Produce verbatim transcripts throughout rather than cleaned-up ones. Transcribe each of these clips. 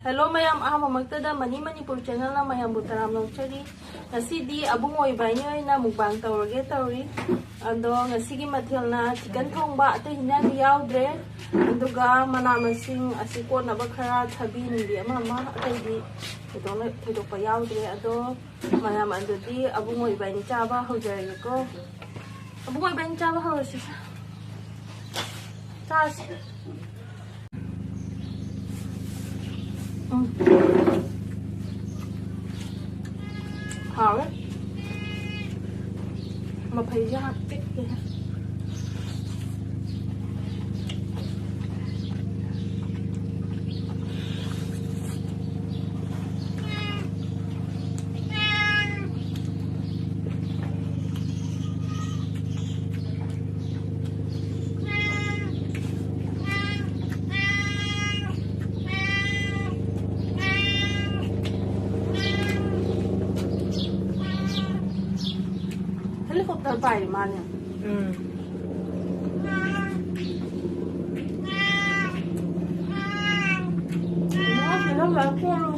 Hello ꯃꯌꯥꯝ, ꯑꯍꯥꯟꯕꯃꯛꯇꯗ money Manipur ꯆꯦꯅꯦꯜꯅ ꯃꯌꯥꯝꯕꯨ ꯇꯔꯥꯝꯅ ꯑꯣꯛꯆꯔꯤ꯫ ꯉꯁꯤꯗꯤ ꯑꯕꯨꯡ ꯑꯣꯏꯕ ꯑꯅꯤ ꯑꯣꯏꯅ ꯃꯨꯛꯕꯥꯡ ꯇꯧꯔꯒꯦ ꯇꯧꯔꯤ꯫ ꯑꯗꯣ ꯉꯁꯤꯒꯤ ꯃꯊꯦꯜꯅ ꯆꯤꯀꯟ ꯊꯣꯡꯕ, ꯑꯇꯩ ꯍꯤꯟꯖꯥꯡꯗꯤ ꯌꯥꯎꯗ꯭ꯔꯦ꯫ ꯑꯗꯨꯒ ꯃꯅꯥ ꯃꯁꯤꯡ ꯑꯁꯤ ꯀꯣꯠꯅꯕ ꯈꯔ, ꯊꯕꯤ ꯅꯨꯡꯕꯤ ꯑꯃ ꯑꯃ, ꯑꯇꯩꯗꯤ ꯊꯣꯏꯗꯣꯛꯅ, ꯊꯣꯏꯗꯣꯛꯄ ꯌꯥꯎꯗ꯭ꯔꯦ꯫ ꯑꯗꯣ ꯃꯌꯥꯝ, ꯑꯗꯨꯗꯤ ꯑꯕꯨꯡ ꯑꯣꯏꯕ ꯑꯅꯤ ꯆꯥꯕ ꯍꯧꯖꯔꯒꯦꯀꯣ꯫ ꯑꯕꯨꯡ ꯑꯣꯏꯕ ꯑꯅꯤ ꯆꯥꯕ ꯍꯧꯔꯁꯤ꯫ ꯆꯥꯁꯤ꯫ ꯎꯝ꯫ ꯍꯥꯎꯋꯦ꯫ ꯃꯐꯩꯁꯦ ꯍꯥꯞꯆꯤꯛꯀꯦ꯫ Helicopter ꯄꯥꯏꯔꯤ ꯃꯥꯅꯦ꯫ ꯎꯝ꯫ ꯏꯃꯥ, ꯇꯤꯜꯍꯧ ꯂꯥꯛꯄ ꯑꯣꯏꯔꯣ꯫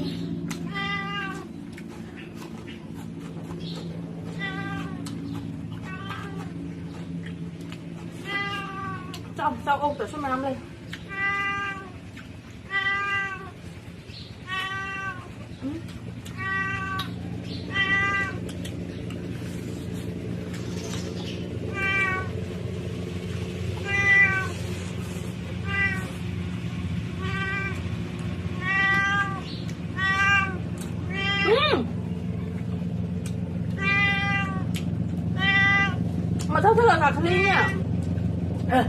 ꯆꯥꯎ, ꯆꯥꯎ, ꯑꯣꯛꯇꯁꯨ ꯃꯌꯥꯝ ꯂꯩ꯫ ꯎꯝ꯫ ꯎꯝ꯫ ꯃꯊꯛꯇꯒ ꯀꯥꯈꯠꯂꯛꯏꯅꯦ꯫ ꯑꯦ꯫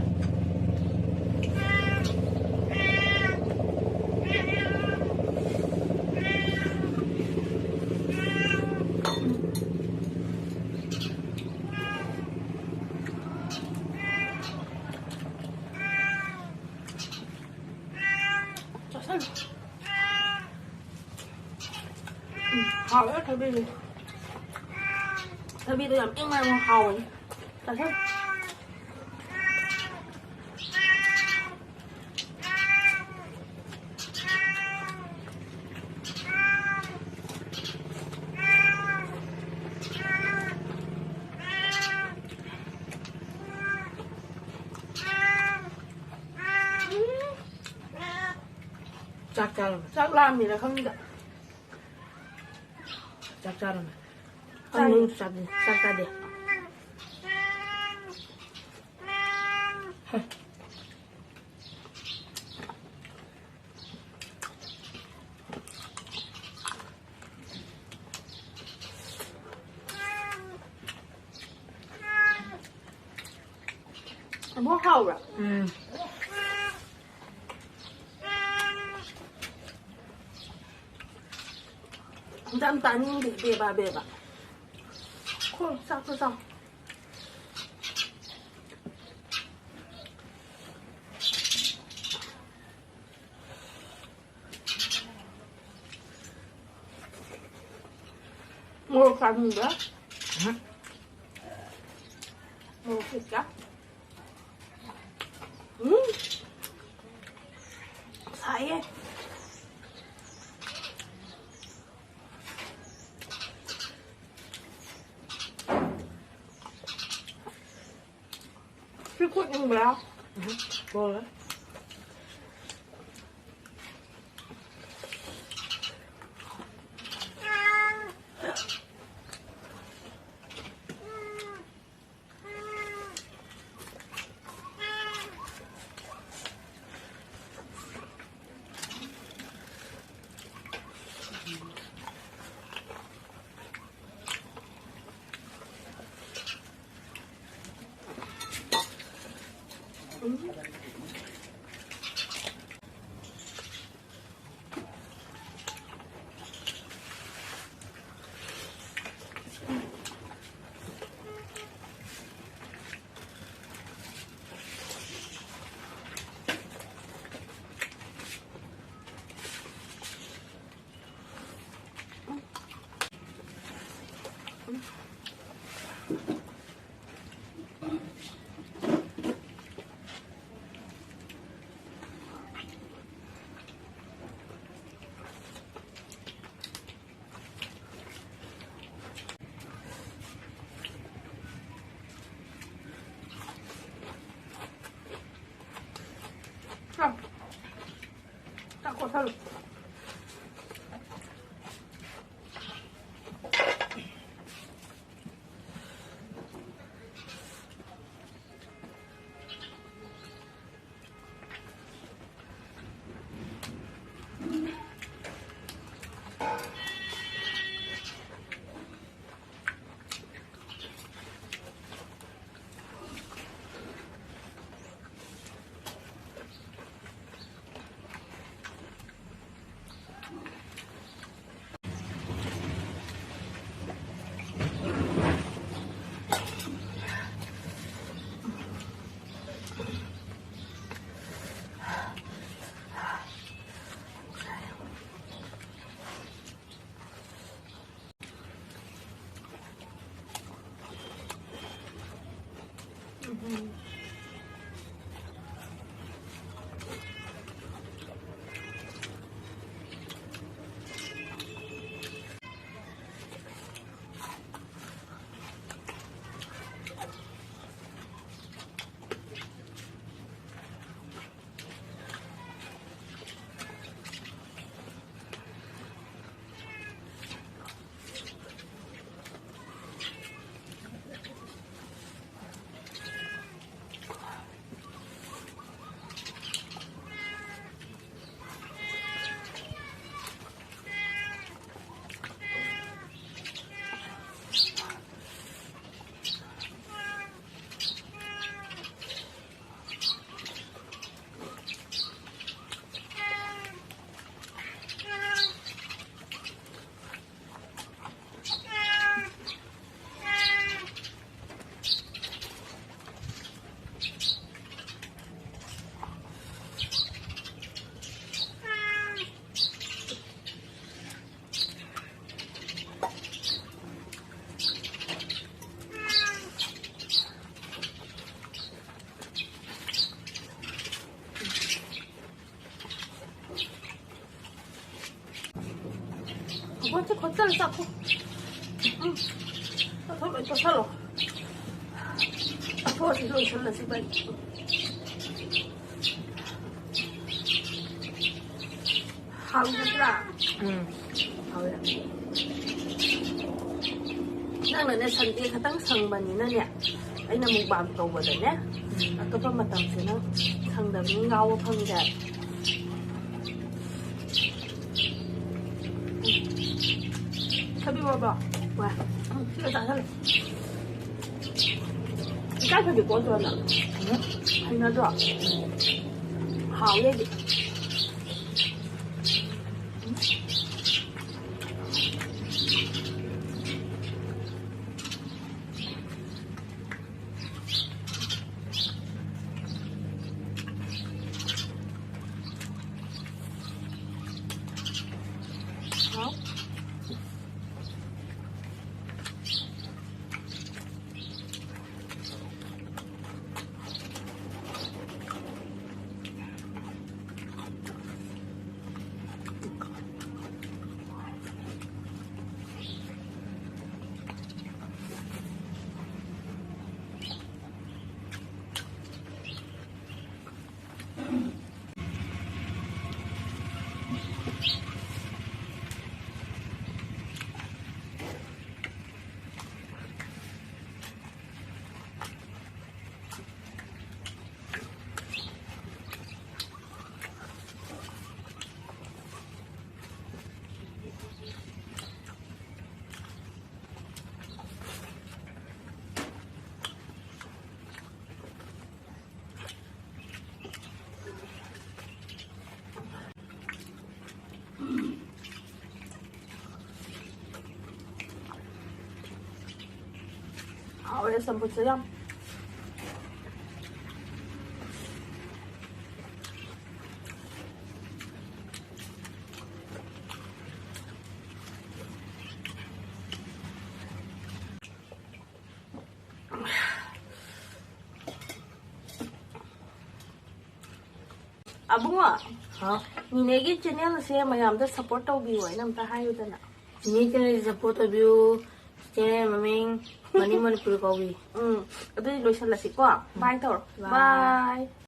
ꯆꯥꯁꯜꯂꯨ꯫ ꯎꯝ, ꯍꯥꯎꯋꯦ ꯊꯕꯤꯁꯦ꯫ ꯊꯕꯤꯗꯣ ꯌꯥꯝ ꯏꯪꯉꯒ ꯍꯥꯎꯋꯦ꯫ ꯆꯥꯁꯜꯂꯨ꯫ ꯆꯥꯛ ꯆꯥꯔꯝꯃꯦ꯫ ꯆꯥꯛ ꯂꯥꯝꯃꯤꯔ ꯈꯪꯗꯦ꯫ ꯆꯥꯛ ꯆꯥꯔꯝꯃꯦ꯫ ꯆꯥꯏ꯫ ꯑꯩ ꯃꯔꯨꯁꯨ ꯆꯥꯗꯦ꯫ ꯆꯥꯛ ꯆꯥꯗꯦ꯫ ꯑꯃꯨꯛ ꯍꯥꯎꯕ꯭ꯔꯥ? ꯎꯝ꯫ ꯌꯥꯝ ꯇꯥꯅꯤꯡꯗꯦ, ꯕꯦꯕꯥ ꯕꯦꯕꯥ꯫ ꯈꯣ, ꯆꯥꯛꯇꯣ ꯆꯥꯎ꯫ ꯃꯣꯔꯣꯛ ꯆꯥꯅꯤꯡꯕ꯭ꯔꯥ? ꯎꯝ꯫ ꯃꯣꯔꯣꯛ ꯈꯤꯇ꯫ ꯎꯝ꯫ ꯁꯥꯏꯌꯦ꯫ ꯁꯤ ꯐꯨꯠꯅꯤꯡꯕ꯭ꯔꯥ? ꯎꯝ, ꯂꯣꯏꯔꯦ꯫ ꯃꯣꯏꯁꯦ ꯈꯣꯠꯆꯜ ꯆꯥꯊꯣꯛ꯫ ꯎꯝ꯫ ꯆꯥꯊꯣꯛ ꯂꯣꯏ ꯆꯥꯁꯜꯂꯣ꯫ ꯆꯥꯊꯣꯛꯑꯁꯤ ꯂꯣꯏꯁꯜꯂꯁꯤ ꯀꯩꯅꯣ꯫ ꯍꯥꯎꯒꯗ꯭ꯔꯥ? ꯎꯝ, ꯍꯥꯎꯋꯦ꯫ ꯅꯪꯅꯅꯦ ꯁꯟꯗꯦ ꯈꯛꯇꯪ ꯁꯪꯕꯅꯤꯅꯅꯦ, ꯑꯩꯅ ꯃꯨꯛꯕꯥꯡ ꯇꯧꯕꯗꯅꯦ, ꯑꯇꯣꯞꯄ ꯃꯇꯝꯁꯦ ꯅꯪ ꯁꯪꯗꯕꯅꯤꯅ ꯉꯥꯎꯕ ꯐꯪꯗꯦ꯫ ꯊꯕꯤ ꯕꯣꯔꯕꯣ? ꯋꯥ꯫ ꯎꯝ, ꯁꯤꯒ ꯆꯥꯁꯜꯂꯦ꯫ ꯏꯀꯥꯏ ꯐꯕꯤ ꯀꯣꯟ ꯇꯧꯔ ꯅꯪ? ꯎꯝ꯫ ꯍꯩꯅꯗ꯭ꯔꯣ? ꯍꯥꯎꯋꯦ ꯑꯩꯗꯤ꯫ ꯍꯥꯎ꯫ ꯍꯥꯎꯔꯦ ꯆꯝꯐꯨꯠꯁꯦ ꯌꯥꯝ꯫ ꯑꯕꯨꯡꯉꯣ, ꯍꯥꯎ꯫ ꯅꯤꯅꯦꯒꯤ channel ꯑꯁꯦ ꯃꯌꯥꯝꯗ support ꯇꯧꯕꯤꯌꯣ ꯍꯥꯏꯅ ꯑꯝꯇ ꯍꯥꯏꯌꯨꯗꯅ꯫ ꯅꯤꯅꯦ channel ꯁꯦ support ꯇꯧꯕꯤꯌꯨ꯫ Channel ꯃꯃꯤꯡ ꯃꯅꯤ ꯃꯅꯤꯄꯨꯔ ꯀꯧꯏ꯫ ꯎꯝ, ꯑꯗꯨꯗꯤ ꯂꯣꯏꯁꯜꯂꯁꯤꯀꯣ꯫ Bye ꯇꯧꯔꯣ꯫ Bye꯫ Bye꯫